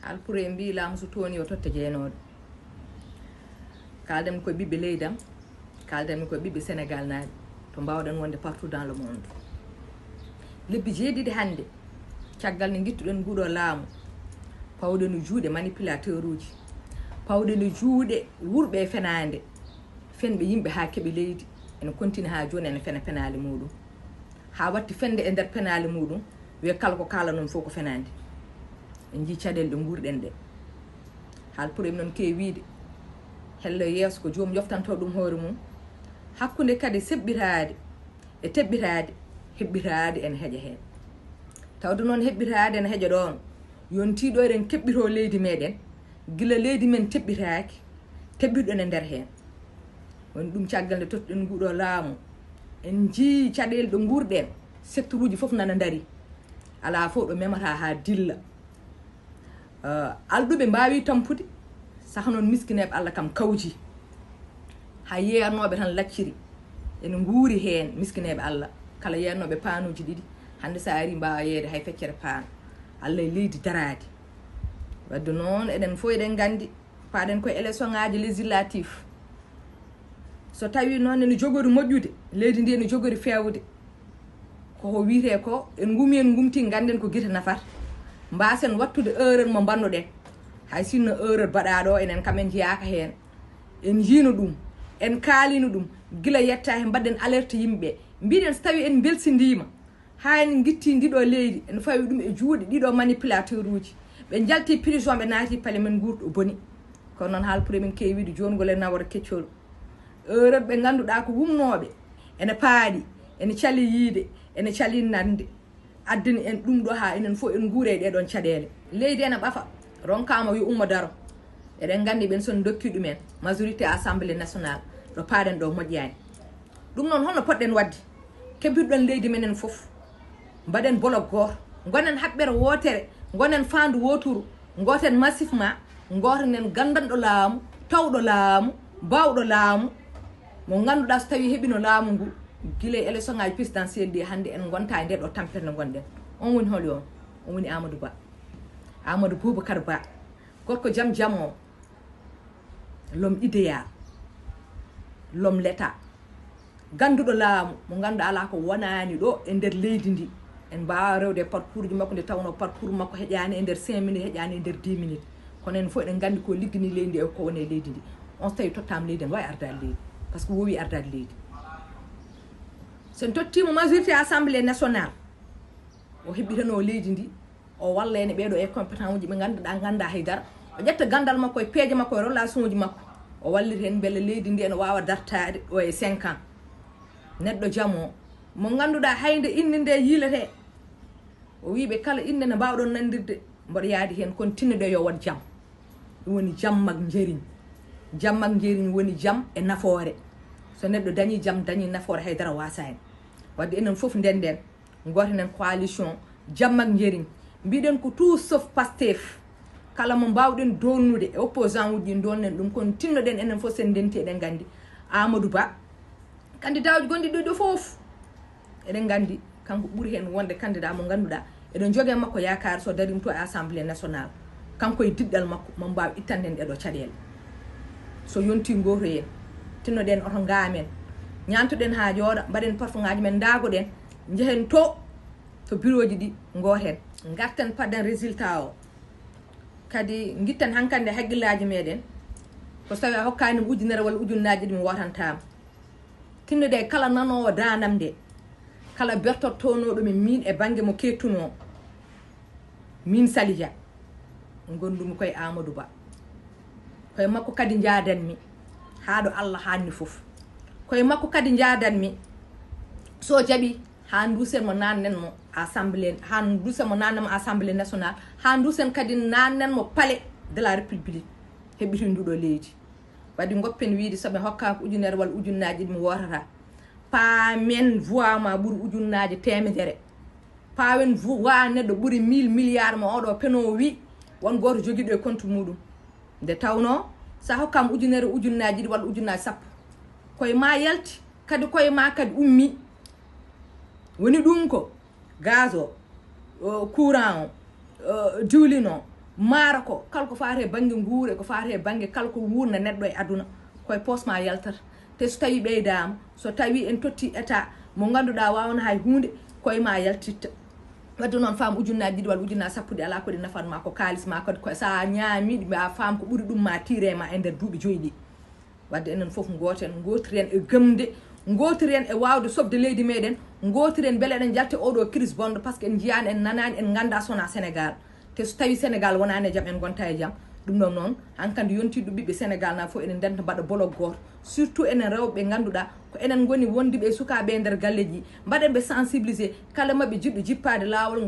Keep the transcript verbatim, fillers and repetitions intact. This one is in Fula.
Alpure en mbii laamu so tooni o totta jeenooɗo. Kaaldanmi koye ɓiɓɓe leydam, kaaldanmi koye ɓiɓɓe Senegal naaɓe to mbaawɗen wonde partout dans le monde. Lebbi jeeɗiɗi hannde, caggal nde ngittuɗen nguɗo laamu, pawɗen e juuɗe manipulateur uji, pawɗen e juuɗe wurɓe e fenaande, fenɓe yimɓe haa keɓi leydi, ene continue haa jooni ene fena penaali muɗum. Haa watti fende e nder penaali muɗum, wiya kala ko kaalanon fof ko fenaande. En njii caɗeele ɗe nguurɗen ɗe. Haal pour en noon keewi wiide, hello yeeso ko joom yoftanto ɗum hoore mum. Hakkunde kadi seɓɓitaade e teɓɓitaade, heɓɓitaade ene heƴa heen. Tawde noon heɓɓitaade ene heƴa ɗoon, yontii ɗo eɗen keɓɓitoo leydi meɗen, gila leydi men teɓɓitaaki, teɓɓirɗon e nder heen. Woni ɗum caggal nde tottuɗen nguɗo laamu, en njii caɗeele ɗo nguurɗen, secteur uji fof nana ndari. Alaa fof ɗo memata haa dilla. Eh, alɗuɓe mbaawi tampude, saka noon miskineeɓe Allah kam kawji. Hay yeernooɓe tan lacciri, ene nguuri heen miskineeɓe Allah. Kala yeernooɓe paanuuji ɗiɗi, hannde so a arii mbaawa yeeyde hay feccere paan. Allah e leydi daraade. Wadde noon eɗen fof eɗen nganndi, paaɗen koye élection ŋaaji législatif. So tawii noon ene jogori moƴƴude, leydi ndi ene jogori feewde. Ko ko wiyetee ko, en ngumi, en ngumti, ngannden ko gite nafata. Mbaasen wattude erreur mo mbannoɗen. Hay sinno erreur baɗaaɗo o, enen kam en njiyaaka heen. En njiino ɗum, en kaaliino ɗum, gila yetta he mbaɗɗen alerte yimɓe. Mbiɗen so tawii en mbelsindiima, haa en ngittii ndiɗo leydi, en fawi ɗum e juuɗe ɗiɗo manipulateur uji. Ɓe njalti prison, ɓe naati palais, men nguurɗo boni. Kono noon haal pour emin keewiɗo jooni ngol e nawora keccol. Erreur ɓe ngannduɗaa ko wumnooɓe, ene paaɗi, ene cali yiide, ene cali nande. Addani en ɗum ɗo haa enen fof en nguure e ɗee ɗoon caɗeele. Leydi ene ɓafa, ronkaama yo ummo daro. Eɗen nganndi ɓen so en ndokki ɗumen majorité assemblée nationale, ɗo paaɗen ɗo moƴƴaani. Ɗum noon holno poɗɗen waɗde? Keɓirɗon leydi menen fof, mbaɗen bolok gooto, ngonen haɓɓere wootere, ngonen faandu wooturu, ngooten massivement, ngootanen ganndanɗo laamu, tawɗo laamu, baawɗo laamu, mo ngannduɗaa so tawii heɓino laamu ngu, gila e élection ŋaaji présidentiel ɗi hannde en ngonta e nde ɗo tampere nde ngonɗen. On woni holi on? On woni Amadou Ba. Amadou Boubacar Ba, gorko jam jam o, l'homme idéal, l'homme l'État, gannduɗo laamu, mo ngannduɗaa alaa ko wonaani ɗo e nder leydi ndi. En mbaawa rewde e parcours ji makko, nde tawnoo parcours makko heƴaani e nder cinq minutes, heƴaani e nder dix minutes. Kono en fof eɗen nganndi ko liggini leydi ndi e ko woni e leydi ndi. On so tawii tottaama leydi, ene waawi ardaade leydi, par ce que wowi ardaade leydi. So en tottiima majorité assemblée nationale, o heɓɓitanoo leydi ndi, o walla ene ɓeeɗo e compétent uji ɓe ngannduɗaa nganndaa hay dara. O ƴetta ganndal makko e peeje makko e relation uji makko, o wallita en mbele leydi ndi ene waawa dartaade ɗo e cinq ans. Neɗɗo jam o, mo ngannduɗaa hay nde innde nde yiiletee, o wii ɓe kala innde nde mbaawɗon nanndirde, mboɗo yaadi heen, kono tinnoɗen yo won jam. Ɗum woni jam mak njeriñ. Jam mak njeriñ woni jam e nafoore. So neɗɗo dañii jam, dañii nafoore, hay dara waasaani. Wadde enen fof ndennden, ngootanen coalition jam mak njeriñ. Mbiɗen ko tout sauf Pastef. Kala mo mbaawɗen doonnude e opposant uji ɗi, doonɗen ɗum, kono tinnoɗen enen fof, so en ndenti eɗen nganndi Amadou Ba, candidat uji gonɗi ɗo, ɗo fof eɗen nganndi kanko ɓuri heen wonde candidat mo ngannduɗaa eɗen njogii e makko yaakaar, so darima to e assemblée nationale, kanko e diɗɗal makko, mo mbaawa ittande en ɗee ɗo caɗeele. So yontii, ngootoyen, tinnoɗen oto ngaamen, ñaantoɗen haa jooɗa, mbaɗen parfum ŋaaji men, ndaagoɗen, njehen to, to bureau ji ɗi, ngooten, ngarten, paden résultat o. Kadi ngitten hankande hakkillaaji meɗen, ko so tawii a hokkaani mi ujunere walla ujunnaaji ɗiɗi, mi wootantaama. Tinnude e kala nanoowo daandam nde, kala bertortoonooɗo mi, miin e bannge mo keettunoo, miin Sali Dia, ngonndumi koye Amadou Ba. Koye makko kadi njaadanmi haa ɗo Allah haanni fof. Koye makko kadi njaadanmi, so o jaɓii, haa nduusen mo, naannen mo assemblée, haa nduusen mo, naannen mo assemblée nationale, haa nduusen kadi, naannen mo palais de la République, heɓɓitinduɗo leydi. Waɗi ngoppen wiide, so ɓe hokkaaka ujunere walla ujunnaaji ɗiɗi, mi wootata. Paamen voix ma ɓuri ujunnaaje teemedere. Paawen voix neɗɗo ɓuri mille milliards mo oɗo peno wi won gooto jogiiɗo e compte muɗum. Nde tawnoo, so a hokkaama ujunere, ujunnaaji ɗiɗi walla ujunnaaji sappo, koye ma yalti, kadi koye ma kadi ummi. Woni ɗum ko gaz o, o, courant o, o, diwlin o, Maaro ko kala ko faati e bannge nguure, ko faati e bannge kala ko wuurna neɗɗo e aduna, koye poos ma yaltata. Te so tawi ɓeydaama, so tawi en totti état mo ngannduɗaa waawna hay huunde, koye ma yaltitta. Wadde noon, faam ujunnaaji ɗiɗi walla ujunnaaji sappo ɗi alaa ko ɗi nafat ma, ko kaalis ma kadi, ko sa ñaami ɗi, a faam ko ɓuri ɗum ma tiire ma e nder duuɓi joyi ɗi. Wadde enen fof gooten, ngootiren e gëmde, ngootiren e waawde soɓde leydi meɗen, ngootiren mbele eɗen njalta oɗo crise bonɗo, par ce que en njiyaani, en nanaani, en ngannda so wonaa Sénégal. Te so tawi Sénégal wonaani e jam, en ngonta e jam. Ɗum ɗon noon, hankadi yonti ɗum ɓiɓɓe Sénégal na fof eɗen ndenta mbaɗa bolok gooto, surtout enen rewɓe ɓe ngannduɗaa ko enen ngoni wondiɓe e sukaaɓe e nder galleji, mbaɗen ɓe sensibiliser, kala maɓɓe jiɗɗo jippaade laawol ngal.